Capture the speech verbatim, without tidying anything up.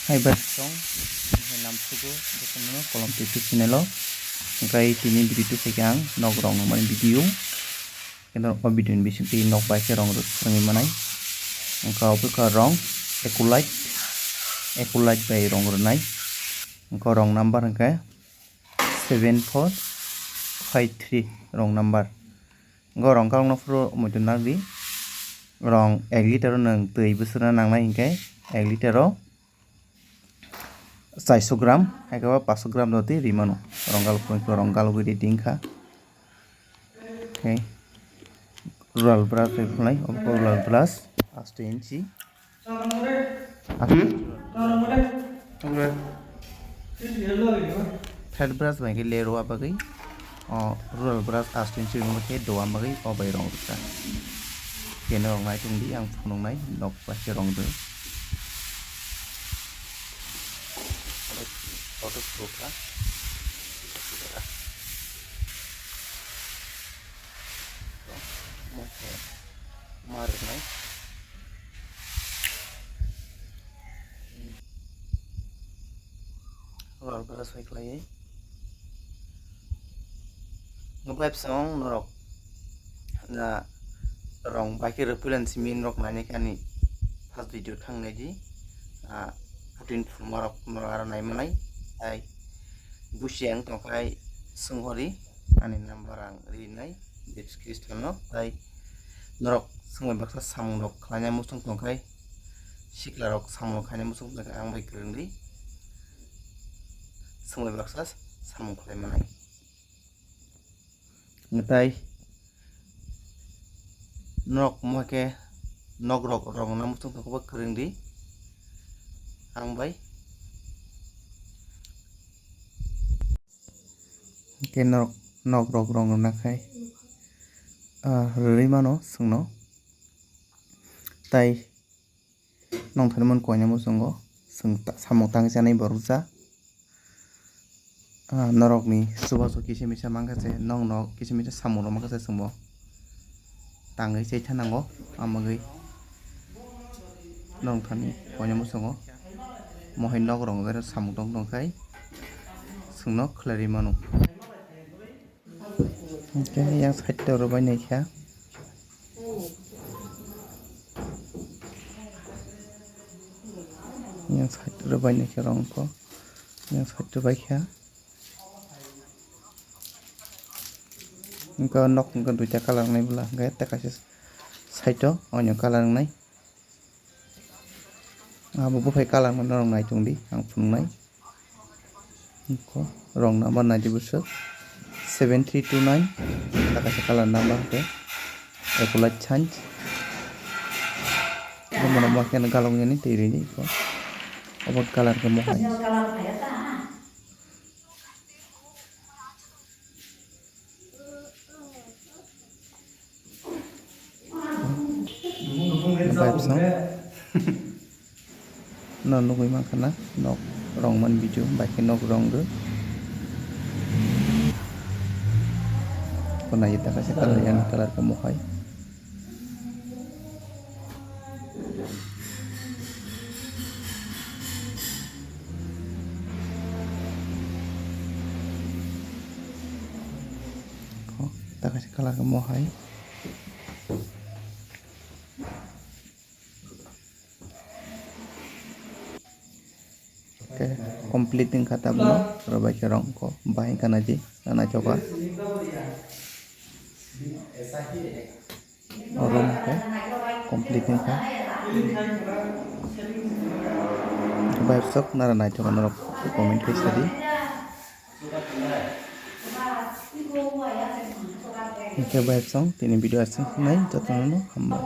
Hai bai song, hai nam sugo, jotono kolom twi twi sinelo. Hingkai tini video twi khe ang nok rok nangmani video. Keno o video ni bising twi nok bai khe rong rwk swrwngwi manai. Hingka obo kha rong ekolite, ekolite bai rong rwnai. Hingka rong number hingkhe seven four five three rong number. Hingka rong kalokno phuru muitu nakdi. Rong ek liter o nwng twi bwswrwna nangnai hingkhe ek liter o chaiso gram, hai khe ba paso gram rw twi ri mano. Rong galuk, rong galugwi ri di wngkha. Okay. Rural brush bai phulai, obo rural brush, asto inchi. Asto inchi. Flat brush bai khe ler o bagwi. O rural brush asto inchi bai khe dowa bagwi o bai rong rwkha. Keno rong nai tongdi, ang phunuknai nok bai khe rong rw. Auto, auto screw kha. Ma rwnai. Rol brush bai khlaiwi. Nukbai bwsong norok na rong bai khe rwphuilan simi norok nainai khe ani first video thang nai di. Ah, putin phunuma rok norok aro nai manai. Tai busi ang tongkhai swnghori ani number ang rinai description no. Tai norok swngbai baksa samung rok khlainai muchung tongkhai sikla rok samung khainai muchung tongkhai ang bai kwrwng di. Swngbai baksa samung khlai manai. Mwtai nok mo khe nok rok rong na muchung tongkha kwrwng di ang bai. Hingke nok nok rok rong rwna khai ah rwrwi mano chwngno tai. Nong thani mani koina muchungo chwng samung tangwi chanai borok ja. Ah, norokni chubachu kisa misa mankha se, nokno kisa misa samung rok mankha se chwngbo tangwi chaitha nango, amagwi nong thani koina muchungo mohai nok rok samung tong tongkhai chwngno khlaiwi mano. Hingke yang side o rwbai naikha. Yang side o rwbai naikha rongkho. Yang side o rwbaikha. Hingke nok hingke duita colour wngnai bwla hingke tei kaisa side o oino colour wngnai. Abo buphai colour no norok nai tongdi, ang phunuknai. Ko rong number naidi bwswk seven three two nine, ta kaisa colour number hwnkhe ekolai change. Bomono mo khe galok yani twi rwdi ko. Obo colour khe mohai. Vibes no. No nugui mankha na nok rong man video bai khe nok rong rw. Ko nai ta kaisa colour yang colour khe mohai. Ko ta kaisa colour khe mohai. Khe complete wngkha tabukno rwbai khe rong ko bahai wngkha naidi naithoka. Oro wngkha complete wngkha. Bai sok nara naithoka norok comment khai sadi. Hingke bai song tini video aswk nai jotono hambai.